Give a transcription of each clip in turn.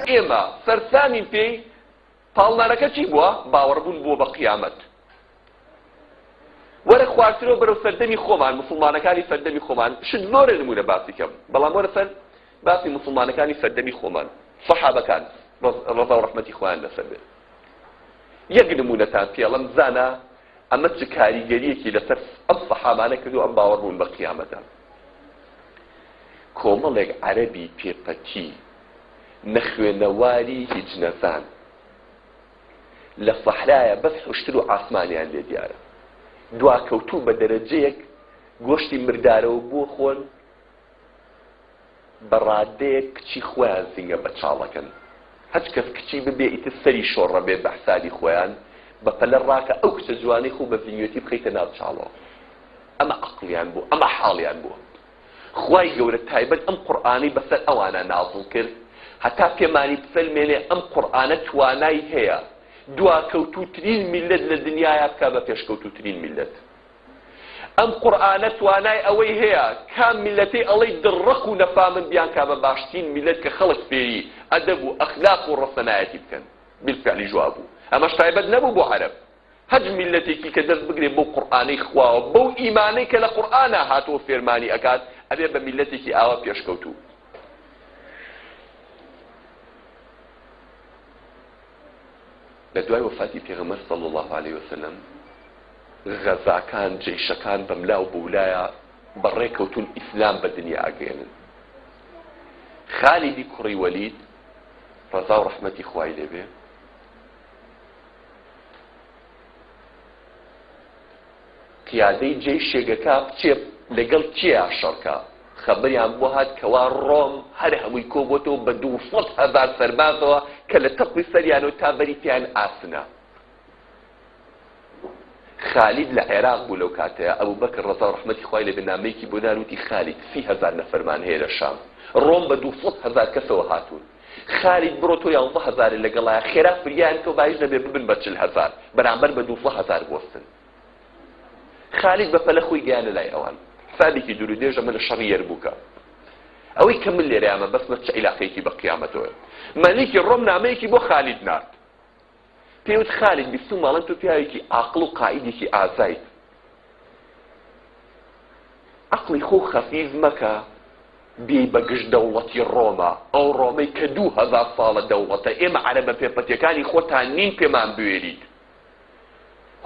ئێمە سەرسامین پێی، پاڵنەرەکە چی بووە؟ باوەڕبوون بووە بە قیامەت. وەرە خوارترەوە بەرەو سەردەمی خۆمان، موسڵمانەکانی سەردەمی خۆمان، شت زۆرە نموونە باسی کەم، بەڵام وەرە سەر باسی موسڵمانەکانی سەردەمی خۆمان، سەحابەکان، ڕەزا و ڕەحمەتی خوایان لەسەر بێت. یەک نموونەتان پێڵم زانا ئەمە چ کاریگەریەکی لەسەر ئەم سەحابانە کردو ئەم باوەڕ بوون بە قیامەتە. کۆمەڵێک عەرەبی پێپەتی نەخوێنەواری هیچ نەزان لە سەحرایە بەس حوشتر و عاسمانیان لێ دیارە دواکەوتوو بە دەرەجەیەک گۆشتی مردارەوە بووە خۆن بە ڕادەیەک کچی خۆیان زینگە بە چاڵەکەن هەچ کەس کچی ببێ ئیتر سەری شۆڕە بێ بە حسابی خۆیان بە پەلە ڕاکە ئەو کچە جوانەی خۆ بە زینگێتی بخەیتە ناو چاڵەوە ئەمە عەقڵیان بوو ئەمە حاڵیان بووە خوای گەورە تایبەت ئەم قورئانەی بەسەر ئەوانا نازڵ کرد هەتا پێمانی بسەلمێنێ ئەم قورئانە توانای هەیە دواکەوتووترین میللەت لە دنیایا بکا بە پێشکەوتووترین میللەت. ئەم قورئانە توانای ئەوەی هەیە کام میللەتەی ئەڵێی دڕڕەق و نەفامن بیانکا بە باشترین میللەت کە خەڵک فێری ئەدەب و ئەخلاق و ڕەسەنایەتی بکەن. بیلفعلیش وابوو. ئەمەش تایبەت نەبوو بۆ عەرەب. هەچ میللەتێکی کە دەست بگرێ بەو قورئانەی خواوە بەو ئیمانەی کە لە قورئانا هاتووە فێرمانی ئەکات ئەبێ بە میللەتێکی ئاوا پێشکەوتوو. لە دوای وەفاتی پێغەمبەر صلی اللە علیە وسلم غەزاکان جەیشەکان بەملا و بەولایا بەڕێ کەوتوون ئیسلام بە دنیا ئەگەیەنن. خالیدی کوڕی وەلید ڕەزا و ڕەحمەتی خوای لێ بێ قیادەی جەیشێک ئەکا بچێ لەگەڵ کێیا شەڕکا خەبەریان بۆ هات کەوا ڕۆم هەر هەمووی کۆبۆتەوە بە 200 هەزار سەربازەوە کە لە تەپڵی سەریانەوە تا بەری پێیان ئاسنە. خالید لە عێراق بوو لەو کاتەیا، ئەبوبەکر ڕەزا و ڕەحمەتی خوای لێ بێ نامەیەکی بۆ نارد وتی خالید 30 هەزار نەفەرمان هەیە لە شام، ڕۆم بە 200 هەزار کەسەوە هاتوون، خالید بڕۆ تۆ یانزە هەزارت لەگەڵایە خێرا فریایان بکەو با هیچ نەبێ ببن بە 40 هەزار بەرامبەر بە 200 هەزار بوەستن. خالید بە پەلە خۆی گەیاندە لای ئەوان. حسابێکی دوور و درێژە من لە شەڕی یەرموکە. ئەوەی کە من لێرەیا مەبەستمە چ عیلاقەیەکی بە قیامەتەوەیە. مەلیکی ڕۆم نامەیەکی بۆ خالید نارد. پێی وت خالید بیستوومە ئەڵێن تۆ پیاوێکی عاقڵ و قائیدێکی ئازایت. عەقڵی خۆو خەفیف مەکە بێی بە گژ دەوڵەتی ڕۆما، ئەو ڕۆمەی کە 2000 ساڵە دەوڵەتە، ئێمە عەرەبە پێپەتیەکانی خۆتان نین پێمان بوێریت.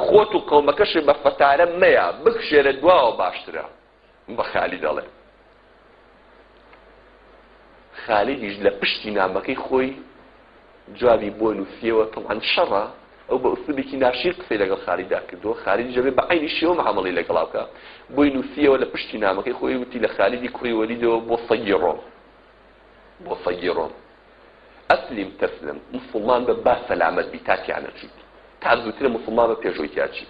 خۆت و قەومەکەشت بە فەتارە مەیە، بکشێرە دواوە باشترە. بە خالید ئەڵێ. خالیدیش لە پشتی نامەکەی خۆی جوابی بۆ نووسیەوە، تەبعەن شەڕە، ئەو بە ئوسلوبێکی ناشرین قسەی لەگەڵ خالیدا کردووە، خالیدیش ئەبێ بە عەینی شێوە معامەڵەی لەگەڵا بکا، بۆی نووسیەوە لە پشتی نامەکەی خۆی وتی لە خالیدی کوڕی وەلیدەوە بۆ سەگی ڕۆم، بۆ سەگی ڕۆم، ئەسلیم تەسلم، موسڵمان بە با سەلامەت بی تا تیا نەچوویت، تا زووترە موسڵمان بە پێش ئەوەی تیا چیت،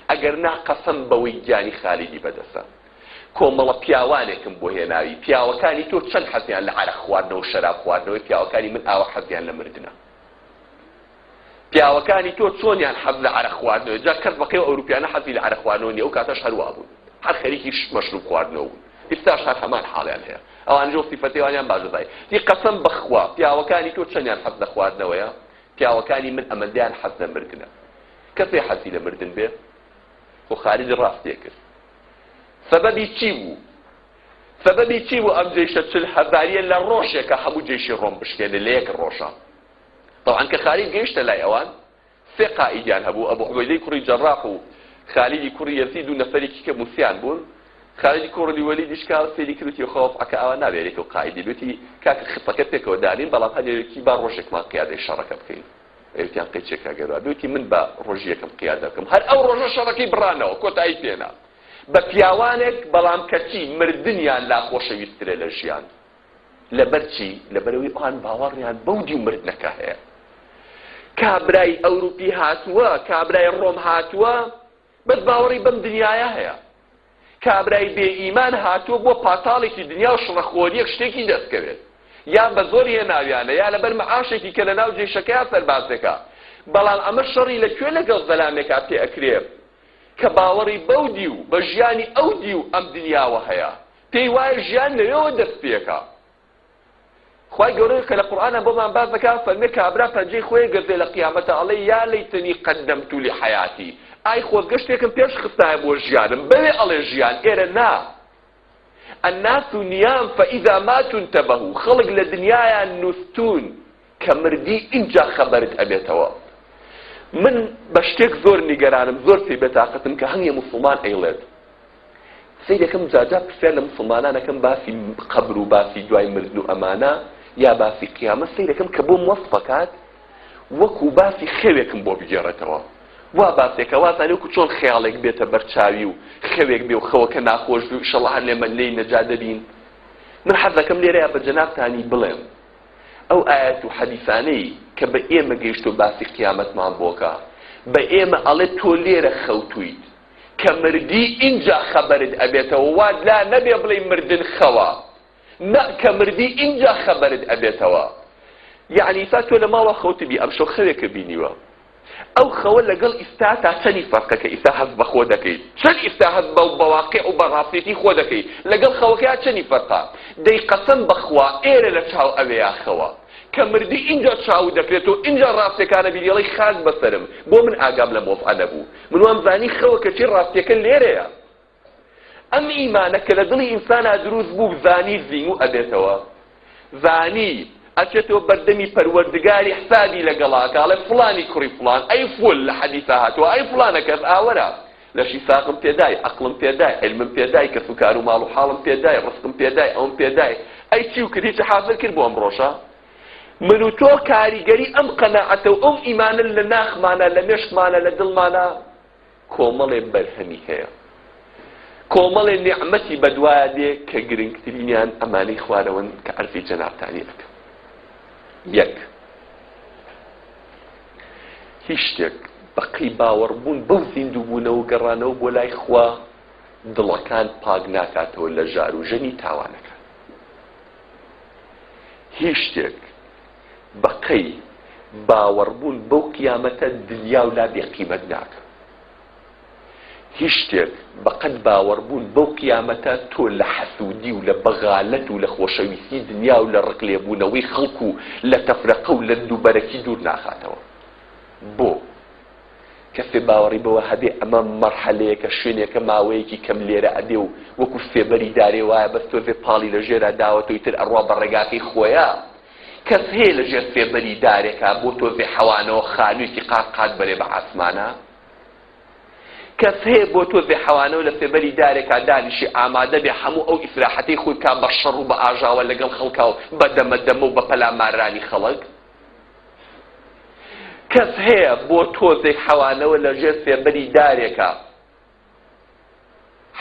ئەگەر نا قەسەم بەوەی گیانی خالیدی بەدەستە. کۆمەڵە پیاوانێکم بۆ هێناوی، پیاوەکانی تۆ چەند حەزیان لە عەرەق خواردنەوە و شەراب خواردنەوەی پیاوەکانی من ئاوا حەزیان لە مردنە. پیاوەکانی تۆ چۆنیان حەز لە عەرەق خواردنەوەیە، جا کەس بەقەی ئەو ئەوروپیانە حەزی لە عەرەق خواردنەوە نیە، ئەو کاتەش هەر وابوون، هەر خەریکی مەشروب خواردنەوە بوون، ئیستاش هەر هەمان حاڵیان هەیە، ئەوانیش ئەو سیفەتەی ئەوانیان باش دەزانی. دی قەسەم بە خوا پیاوەکانی تۆ چەندیان حەز لە خواردنەوەیە، پیاوەکانی من ئەمەندەیان حەز لە مردنە. کەسێ حەزی لە مردن بێ؟ خۆ خالید ڕاستی ئەکرد. سەبەبی چی بوو؟ سەبەبی چی بوو ئەم جەیشە 40 هەزاریە لە ڕۆژێکا هەموو جەیشی ڕۆم بشکێنێ لە یەک ڕۆژا؟ تەبعەن کە خالید گەیشتە لای ئەوان سێ قائیدیان هەبوو، ئەبو عوبەیدەی کوڕی جەڕاح و خالیدی کوڕی یەزید و نەفەرێکی کە موسیان بوون. خالیدی کوڕی وەلیدیش کە سەیری کرد وتی خوا وەزعەکە ئاوا نابێ یەکێک و قائیدی بێ، وتی کاکە خطەکە پێکەوە دانێین بەڵام هەر یەکێکی با ڕۆژێکمان قیادەی شەڕەکە بکەین. ئەی وتیان قەیچێکە گەر وا بێ، وتی من با ڕۆژی یەکەم قیادە بکەم. هەر ئەو ڕۆژە شەڕەکەی بڕانەوە، کۆتایی پێنا بە پیاوانێک بەڵام کەچی مردنیان لا خۆشەویسترە لە ژیان. لەبەر چی؟ لەبەرئەوەی ئەوان باوەڕیان بەو دیو مردنەکە هەیە. کابرای ئەوروپی هاتووە، کابرای ڕۆم هاتووە، بەس باوەڕی بەم دنیایە هەیە. کابرای بێ ئیمان هاتووە بۆ پاتاڵێکی دنیا و شڕەخۆرییەک شتێکی دەست کەوێت. یا بە زۆر هێناویانە، یا لەبەر مەعاشێکی کە لەناو جەیشەکەیا سەربازێکە. بەڵام ئەمە شەڕی لە کوێ لەگەڵ زەلامێکا پێ ئەکرێ کە باوەڕی بەو دیو، بە ژیانی ئەو دیو ئەم دنیاوە هەیە. پێی وایە ژیان لەوێوە دەست پێکا. خوای گەورە کە لە قورئانا بۆمان باس دەکا فەرمێ کابرا پەنجەی خۆی گەزێ لە قیامەتە ئەڵێ یا لەیتنی قەدەمت لحیاتی ئای خۆزگە شتێکم پێش خستایە بۆ ژیانم بەوێ ئەڵێ ژیان ئێرە نا الناس نیام فاذا ماتوا انتبهوا خەڵک لە دنیایا نوستون کە مردی ئینجا خەبەرت ئەبێتەوە من بە شتێک زۆر نیگەرانم زۆر پێی بێتاقەتم کە هەنگێ موسڵمان ئەیڵێت سەیرەکەم جاجا پرسیار لە موسڵمانان ئەکەم باسی قەبر و باسی دوای مردن و ئەمانە یا باسی قیامەت سەیرەکەم کە بۆم وەسفەکات وەکو باسی خەوێکم بۆ بگێڕێتەوە وا باسێکە وازانێ وەکو چۆن خەیاڵێک بێتە بەرچاوی و خەوێک بێ و خەوەکە ناخۆش بێ و ئیشەڵا هەر لێمە لێی نەجات دەبین من حەز دەکەم لێرەیا بە جەنابتانی بڵێم ئەو ئایەت و حەدیسانەی کە بە ئێمە گەیشتوە باسی قیامەتمان بۆکە بە ئێمە ئەڵێ تۆ لێرە خەوتویت کە مردی ئینجا خەبەرت ئەبێتەوە وات لا نەبێ بڵێی مردن خەوە نا کە مردی ئینجا خەبەرت ئەبێتەوە یەعنی ئیستا تۆ لە ماڵەوە خەوتبی ئەمشەو خەوێکت بینیوە ئەو خەوە لەگەڵ ئیستا تا چەنی فەرقە کە ئیستا هەست بە خۆ دەکەیت چەند ئیستا هەست بە بە واقیع و بە ڕاستێتی خۆ دەکەی لەگەڵ خەوەکەیا چەنی فەرقە دەی قەسەم بەخوا ئێرە لە چاو ئەوێیا خەوە کە مردی ئینجا چاوت دەکرێتەوە ئینجا ڕاستیەکانە بینی ئەڵێی خاک بەسەرم بۆ من ئاگام لەم وەزعە نەبوو من وام زانی خەوە کەچی ڕاستیەکە لێرەیە ئەم ئیمانە کە لە دڵی ئینسانا دروست بوو زانی زینوو ئەبێتەوە زانی ئەچێتەوە بەردەمی پەروەردگاری حسابی لەگەڵا ئەکا ئەڵێ فڵانی کوڕی فڵان ئەی فول لە حەدیسا هاتووە ئەی فڵانە کەس ئاوەرە لەشی ساغم پێدای عەقڵم پێدای عیلمم پێدای کەس و کار و ماڵ و حاڵم پێدای ڕزقم پێدای ئەوم پێدای ئەی چی و کرد هیچ حازر کرد بۆ ئەم ڕۆژە من و تۆ کاریگەری ئەم قەناعەتە و ئەو ئیمانە لە ناخمانە لە مێشکمانە لە دڵمانە کۆمەڵێ بەرهەمی هەیە کۆمەڵێ نیعمەتی بەدوایا دێ کە گرنگترینیان ئەمانەی خوارەوەن کە عەرزی جەنابتانی ئەکەم. یەک، هیچ شتێک بە قەی باوەڕبوون بەو زیندووبوونەوە و گەڕانەوە بۆ لای خوا دڵەکان پاک ناکاتەوە لە ژار و ژەنی تاوانەکان. هیچ شتێک بە قەی باوەڕبوون بەو قیامەتە دنیا و لا بێ قیمەت ناکا. هیچ شتێک بە قەد باوەڕبوون بەو قیامەتە تۆ لە حەسوودی و لە بەغالەت و لە خۆشەویستی دنیا و لە ڕق لێبوونەوەی خەڵک و لە تەفرەقە و لە دووبەرەکی دوور ناخاتەوە. بۆ؟ کەسێ باوەڕی بەوە هەبێ ئەمە مەرحەلەیەکە شوێنێکە ماوەیەکی کەم لێرە ئەبێ و وەکو سێبەری دارێ وایە بەس تۆزێ پاڵی لە ژێرا داوەتەوە ئیتر ئەڕوا بە ڕێگاکەی خۆیا کەس هەیە لە ژێر سێبەری دارێکا بۆ تۆزێ حەوانەوە خانوویەکی قات قات بەرێ بە عاسمانا؟ کەس هەیە بۆ تۆزێ حەوانەوە لە سێبەری دارێکا دانیشێ ئامادە بێ هەموو ئەو ئیسراحەتەی خۆی بکا بە شەڕ و بە ئاژاوە لەگەڵ خەڵکا و بە دەمە دەمە و بە پەلامارانی خەڵک؟ کەس هەیە بۆ تۆزێک حەوانەوە لە ژێر سێبەری دارێکا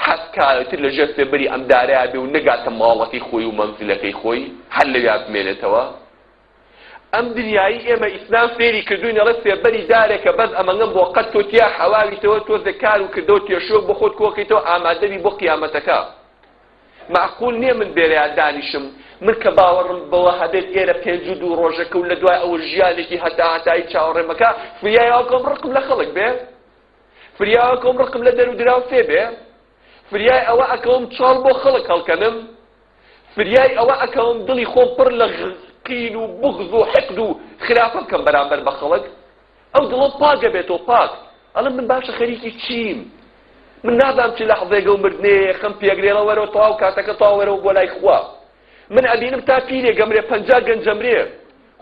حەز کا ئیتر لە ژێر سێبەری ئەم دارەیا بێ و نەگاتە ماڵەکەی خۆی و مەنزلەکەی خۆی هەر لەویا بمێنێتەوە؟ ئەم دنیایی ئێمە ئیسلام فێری کردوین ئەڵێ سێبەری دارێکە بەس ئەمەنگەم بۆ قەت تۆ تیا حەواویتەوە تۆزێک کار و کردەوە تێشوەک بۆ خۆت کۆکەیتەوە ئامادەبی بۆ قیامەتەکە مەعقول نیە من بێرەیا دانیشم من کە باوەڕم بەوە هەبێت ئێرە 52 ڕۆژەکە و لە دوای ئەوە ژیانێکی هەتا هەتایی چاوەڕێمەکە فریای ئەوکەم ڕقم لە خەڵک بێ فریای ئەوکەم ڕقم لە دەر و دراوسێ بێ فریای ئەوە ئەکەوم چاڵ بۆ خەڵک هەڵکەنم فریای ئەوە ئەکەوم دڵی خۆم پڕ لە قین و بوغز و حقد و خراپە بکەم بەرامبەر بە خەڵک ئەو دڵم پاک ئەبێتەوە پاک ئەڵێم من باشە خەریکی چیم من نازانم چ لەحزەیەک ئەو مردنەیە خەم پێگرێ ئەڵێ وەرەوە تەواو کاتەکە تەواو وەرەوە بۆ لای خوا من ئەبینم تا پیرێک ئەمرێ 50 گەنج ئەمرێ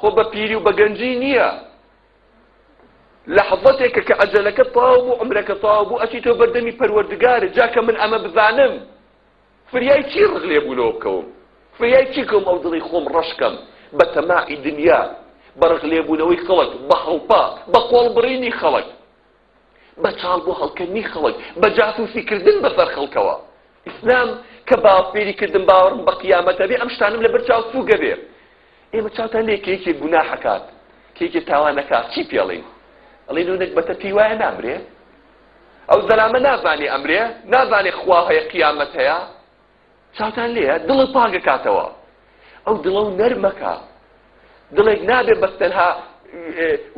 خۆ بە پیری و بە گەنجی نییە لەحزەتێکە کە ئەجەلەکە تەواو بوو عمرەکە تەواو بوو ئەچیتەوە بەردەمی پەروەردگارت جا کە من ئەمە بزانم فریای چی ڕق لێبوونەوە بکەوم؟ فریای چی کەوم ئەو دڵی خۆم ڕەش کەم بە تەماعی دنیا، بە ڕق لێبوونەوەی خەڵک، بە هەڵپە، بە قۆڵبڕینی خەڵک، بە چاڵ بۆ هەڵکەندنی خەڵک، بە جاسووسی کردن بەسەر خەڵکەوە. ئیسلام کە با فێری کردم باوەڕم بە قیامەت هەبێ ئەم شتانەم لەبەر چاو سووک ئەبێ. ئێمە چاوتان لێیە کە یەکێک گوناح ئەکات، کە یەکێک تاوان ئەکات چی پێڵێین؟ ئەڵێین ئەو نەگبەتە پێی وایە نامرێ؟ ئەو زەلامە نازانێ ئەمرێ نازانێ خوا هەیە قیامەت هەیە چاوتان لێیە دڵت پاک ئەکاتەوە ئەو دڵە و نەرمەکە دڵێک نابێ بەس تەنها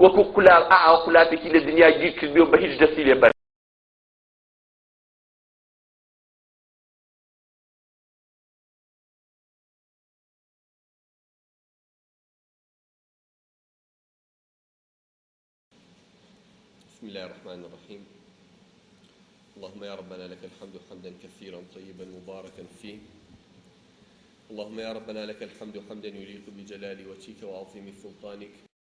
وەکو قولاب ئاو قولابێکی لە دنیا گیر کردبێ و بە هیچ دەستی لێ بەر بسم اللە الرحمن الرحیم اللهم یا ربنا لك الحمد حمدا كثيرا طيبا مباركا فيه اللهم یا ربنا لك الحمد حمدا يليق بجلال وجهك وعظيم سلطانك.